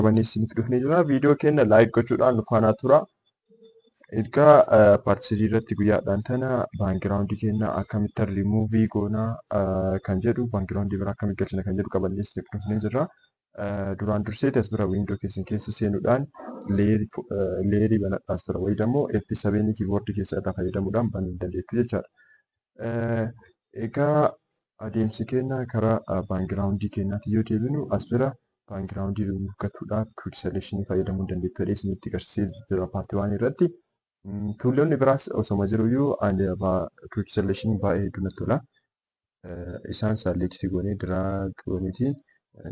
Qabannee isiniif dhufnee jira. Viidiyoo keenya like gochuudhaan nu faana tura. Egaa part 3 irratti guyyaadhaan tana background keenya akkamitti rimuuvii goonaa kan jedhu, background biraa akkamitti galchina kan jedhu qabannee isiniif dhufnee jirra. Duraan dursee as bira window keessan keessa seenuudhaan layerii banadhaa as bira wayii immoo F7 keyboard keessa irraa fayyadamuudhaan banuu dandeettu jechaadha. Egaa adeemsi keenya karaa background keenyaatti yoo deebinu, as bira background remove gochuudhaaf quick selection fayyadamuu dandeettu jedhee isinitti agarsiisee jira part 1 irratti. Toolonni biraas osoma jiruyyuu ani quick selection baay'ee hedduu natti tola. Isaan select goonee, drag gooneetiin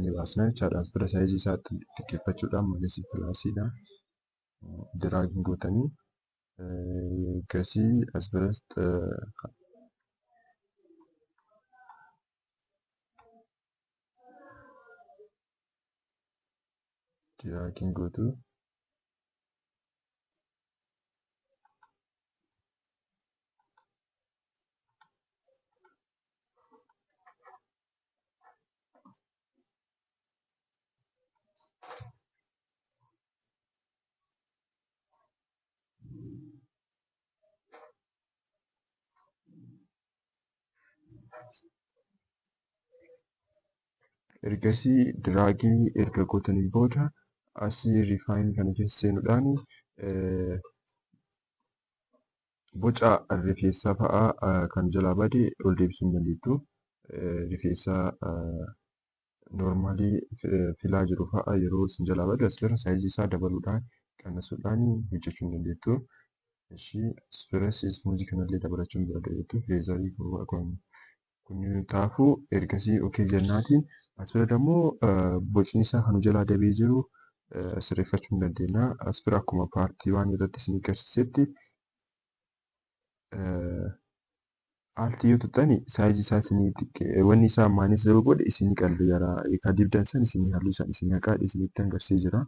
ni baasna jechaadha. As bira sizeii isaa xiqqeeffachuudhaan minus plusiidha. Drag gootanii gasii as biras drag gootu. Ergasii dragii erga gootanii booda asii refine kana keessa seenuudhaan boca rifeensaa fa'aa kan jalaa bade ol deebisuu ni dandeettu. Rifeensa normalii filaa jiru fa'aa yeroo isin jalaa badu as bira sizeii isaa dabaluudhaan, qannasuudhaan hojjechuu ni dandeettu. Ishii as biras smoothii kanallee dabalachuu ni dandeettu. Featherii kun taafuu ergasii okay jennaatiin as bira immoo bocni isaa kan jalaa dabee jiru sirreeffachuu ni dandeenya. As bira akkuma part 1 irratti isin agarsiisetti altii yoo tuqxani sizeii isaa isinii xiqqee, wanni isaa minus yoo godhe isinii qalbe jara kan dibdan san isinii halluu san isinii haqaa isinitti agarsiisee jira.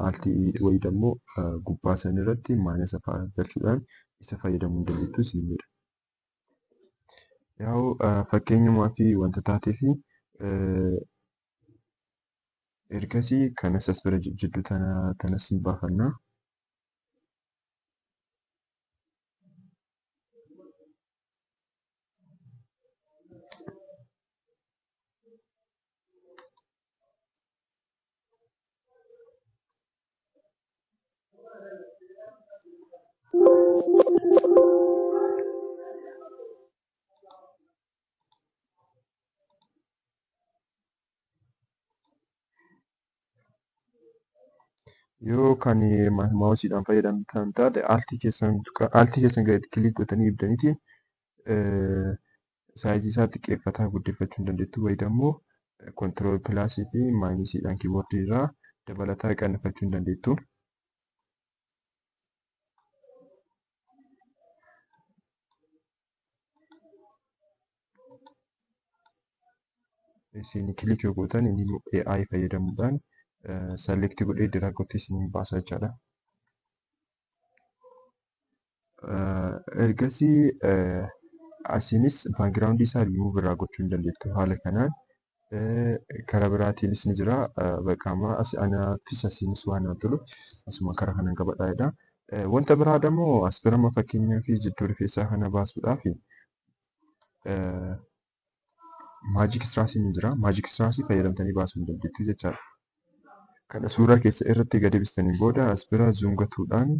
Altii wayii immoo gubbaa san irratti minus fa'aa galchuudhaan isa fayyadamuu ni dandeettu isin jedha. Yaa'u fakkeenyumaa fi wanta taatee fi ergasii kanas as bira jidduu tanas ni baafanna. Yoo kan mouseiidhaan fayyadamtan taate altii keessan gadi click gootanii ibdaniitiin sizeii isaa xiqqeeffataa guddifachuu ni dandeettu. Wayii immoo control plusii fi minusiidhaan keyboardii irraa dabalataa qannafachuu ni dandeettu. Isin click yoo gootan inni AI fayyadamuudhaan select godhee drag gootee isin baasa jechaadha. Ergasii asiinis background isaa remove irraa gochuu ni dandeettu haala kanaan. Karaa biraatiinis ni jira. Bakka amma anaafis asiinis waan naan tolu asuma karaa kanaan qabadhaa jedha. Wanta biraa immoo as bira amma fakkeenyaaf jidduu rifeensaa kana baasuudhaaf magic eraseriin ni jira. Magic eraserii fayyadamtanii baasuu ni dandeettu jechaadha. Kana suuraa keessa irratti gadi bistanii booda as bira zoom gochuudhaan,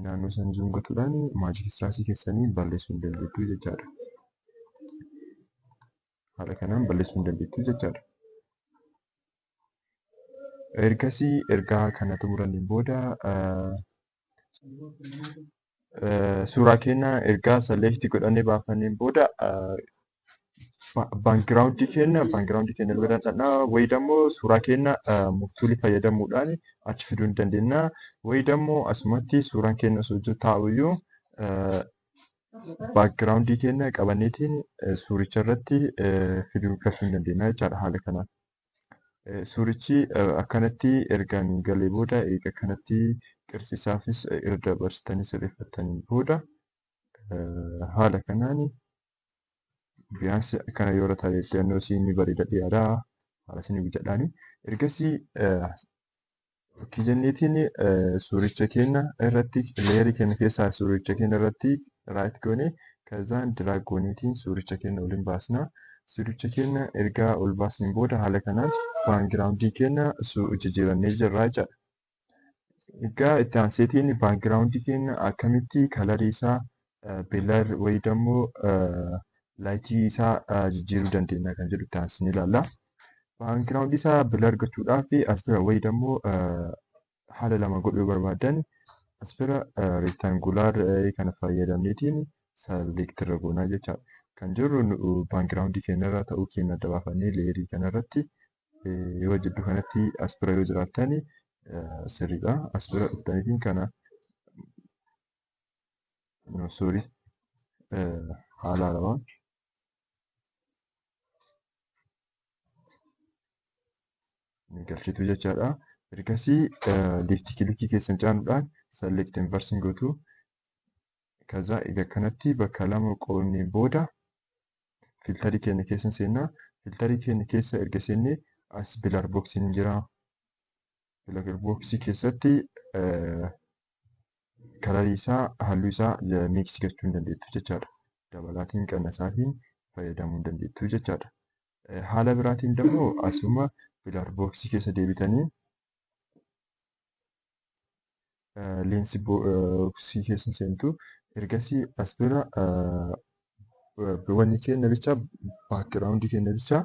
naannoo sana zoom gochuudhaan magic eraserii keessanii balleessuu ni dandeettu jechaadha. Haala kanaan balleessuu ni dandeettu jechaadha. Ergasii ergaa kana xumuraniin booda suuraa keenya ergaa select godhannee baafanneen booda background keenya bira dhaqnaa. Wayii immoo suuraa keenya move toolii fayyadamuudhaan achi fiduu ni dandeenya. Wayii immoo asumatti suuraan keenya osoo taa'uyyuu background keenya qabanneetiin suuricha irratti fiduu galchuu ni dandeenya jechaadha haala kanaan. Suurichi akkanatti erga galee booda, eega akkanatti qirtsi isaafis irra dabarsitanii sirreeffattanii booda, haala kanaan biyyaansi akkana yoo irra taa'e ni bareeda dhiyaata. Haala isin mijadhaani. Ergasii Kijenneetiin suuricha keenya irratti layerii keenya keessaa suuricha keenya irratti right goonee kazaan drag gooneetiin suuricha keenya ol hin baasna. Suuricha keenya erga ol baasneen booda haala kanaan backgroundii keenya jijjiirannee jirra jechaadha. Egaa itti aanseetiin backgroundii keenya akkamitti kalarii isaa blur wayii immoo laayitii isaa jijjiiruu dandeenya kan jedhu itti aansinee ilaalla. Background isaa blur gochuudhaaf as bira wayii immoo haala lama godhuu barbaadan as bira rectangular kana fayyadamneetiin select irra goonaa jechaadha. Kan jirru background keenya irra ta'uu keenya adda baafannee layerii kanarratti yoo jidduu kanatti as bira yoo jiraattan sirriidha. As bira dhuftaniitiin kana no sorry haala lamaan ni galchitu jechaadha. Ergasii left clickii keessan caanuudhaan select inverse gootu. Kaza egaa kanatti bakka lama qoodnee booda filtarii keenya keessa seenna. Filtarii keenya keessa erga seennee as blur boxiin jira. Blur boxii keessatti kalarii isaa halluu isaa mix gochuu hin dandeettu jechaadha. Dabalaatiin qannasaatiin fayyadamuu hin dandeettu jechaadha. Haala biraatiin immoo asuma blur boxii keessa deebitanii leensi boxii keessa seentu. Ergasii as bira wanni keenya bicha background keenya bicha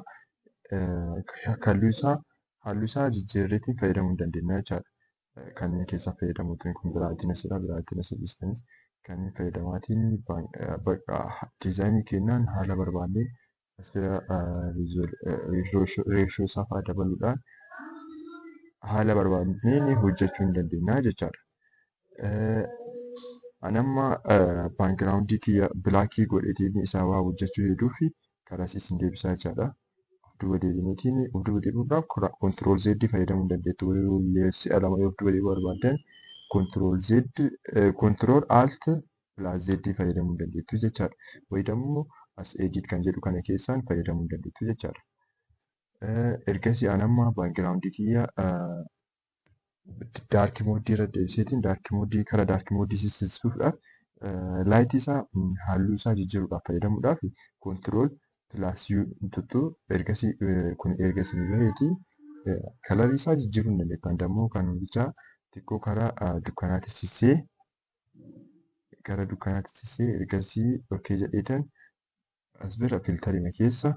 halluu isaa jijjiirreetiin fayyadamuu hin dandeenya jechaadha. Kanneen keessaa fayyadamuutiin kun biraatiin asirra biraatiin asirra dhiistanis kanneen fayyadamaatiin diizaayinii keenyaan haala barbaadneen as bira reeshoo isaa fa'aa dabaluudhaan haala barbaadneen hojjechuu hin dandeenya jechaadha. Ani amma backgroundii kiyya blackii godheetiin isaa waa hojjechuu heduu fi karaa isin deebisaa jechaadha. Of duuba deebineetiin of duuba deebi'uudhaaf control Z fayyadamuu hin dandeettu. Si'a lama yoo of duuba deebi'uu barbaaddan control Z control alt plus Z fayyadamuu hin dandeettu jechaadha. Wayii immoo as edit kan jedhu kana keessaan fayyadamuu hin dandeettu jechaadha. Ergasii ani amma backgroundii kiyya dark modeii irra deebiseetiin dark modeii karaa dark modeii sissisuudhaaf lightii isaa halluu isaa jijjiiruudhaaf fayyadamuudhaaf control plus U tuttu ergasii kun ergasii baheetii kalarii isaa jijjiiruu hin dandeettan. Dammoo kan bichaa xiqqoo karaa dukkanaatti sissee gara dukkanaatti sissee ergasii okay jedheetan as bira filtarina keessa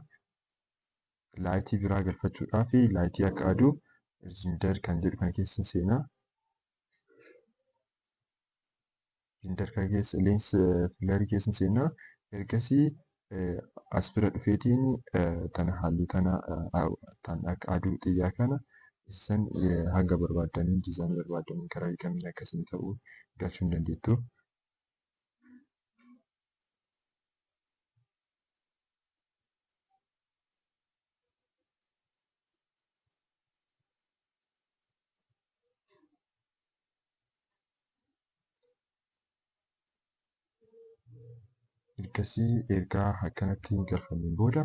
lightii biraa galfachuudhaaf lightii akka aduu render kan jedhu kana keessa seenaa. Render kana keessa lens flareii keessa seenaa. Ergasii as bira dhufeetiin tana halluu tana tan akka aduu xiyyaa kana isan hanga barbaaddaniin diizaayinii barbaaddaniin karaa kamiin akkasiin ta'uu galchuu hin dandeettu. Ergasii ergaa akkanatti galfameen booda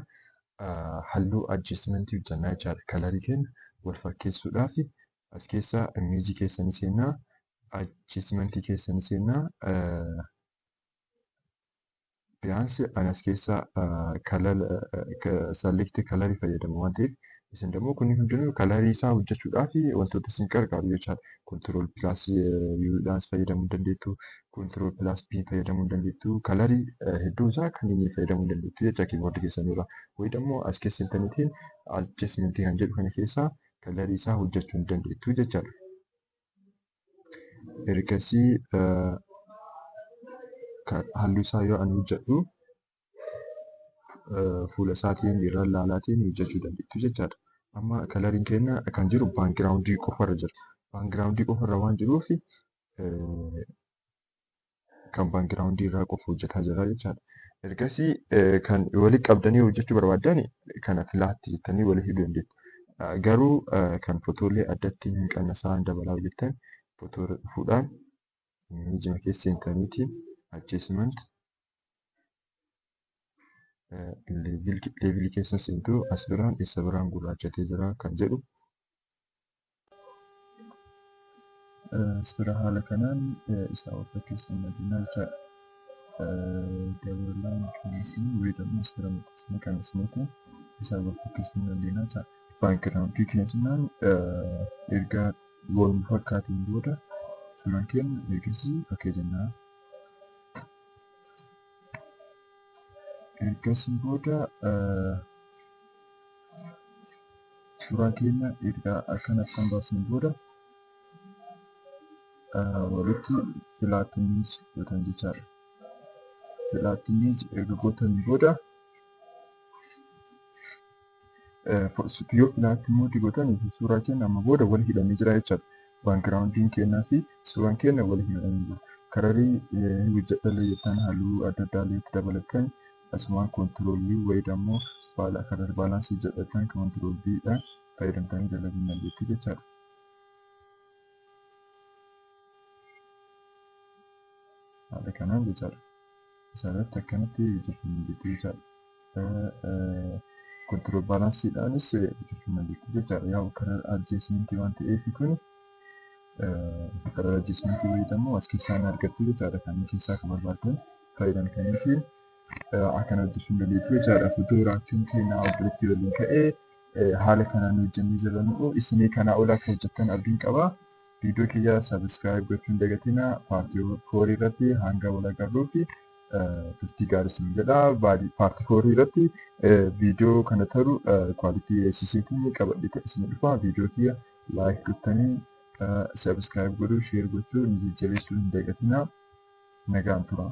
halluu adjustmentii hojjannaa jechaadha. Kalarii keenya wal fakkeessuudhaaf as keessa imageii keessa ni seennaa, adjustmentii keessa ni seennaa. Biyyaansi ani as keessa select colorii fayyadamu waan ta'eef isin immoo kunniin hundinuu kalarii isaa hojjechuudhaaf wantoota isin gargaaru jechaadha. Control plus Uudhaan fayyadamuu dandeettu, control plus P fayyadamuu dandeettu, kalarii hedduu isaa kan inni fayyadamuu dandeettu jecha keyboardii keessan irraa. Wayii immoo as keessa seentaniitiin adjustmentii kan jedhu kana keessaa kalarii isaa hojjechuu ni dandeettu jechaadha. Ergasii halluu isaa yoo ani hojjedhu fuula isaatiin irra laalaatiin hojjechuu dandeettu jechaadha. Amma kalariin keenya kan jiru backgroundii qofarra jira. Backgroundii qofarra waan jiruuf kan backgroundii irraa qofa hojjetaa jira jechaadha. Ergasii kan walitti qabdanii hojjechuu barbaaddan kana filaatti jettanii walii hidhuu dandeettu. Garuu kan footoolee addatti hin qannasaan dabalaa hojjettan footoo irra dhufuudhaan imageii keessa seentaniitiin adjustment levelii keessa seentu as biraan isa biraan gurraachatee jira kan jedhu Suura haala kanaan isaa wal fakkeessuu dandeenya jechaadha. Dabalaan kan isin wayiidhamuu suura maxxansanii kan isinitti isaa wal fakkeessuu dandeenya jechaadha. Background keenyaan erga wal fakkaateen booda suuraan keenya ergasii okay jennaan. Ergasii booda suuraa keenya erga akkanatti kan baasneen booda walitti flatten gootan jechaadha. Flatten erga gootanii booda yoo flatten mode gootan suuraa keenya amma booda wal hidhamee jira jechaadha. Backgroundiin keenyaa fi suuraan keenya wal hidhamee jira. Kararii hojjedhallee jettan halluu adda addaa illee itti dabalattan asumaan control wayii immoo color balance jedhatan control B'dhaan fayyadamtanii dalaguu dandeettu jechaadha. Haala kanaan jechaadha. Isarratti akkanatti hojjechuu dandeettu jechaadha. Control balanceiidhaanis hojjechuu dandeettu jechaadha. Yaa color adjustment waan ta'eef kun color adjustment wayii immoo as keessaa ni argattu jechaadha. Kanneen keessaa kan barbaaddan fayyadamtaniitiin akkana hojjechuu dandeettu jechaadha. Footograafiin keenya obboleettii waliin ka'ee haala kanaan hojjennee jirra nu'u isinii kanaa ol akka hojjettan abdiin qaba. Viidiyoo kiyya subscribe gochuu hin dagatinaa. Part 4 irratti hanga wal agarruutti turtii gaarii isin jedha. Part 4 irratti viidiyoo kana taru quality eegsisiitiin qabadhee isin dhufa. Viidiyoo kiyya like gootanii subscribe godhuu, share gochuu, nu jajjabeessuu hin dagatinaa. Nagaan tura.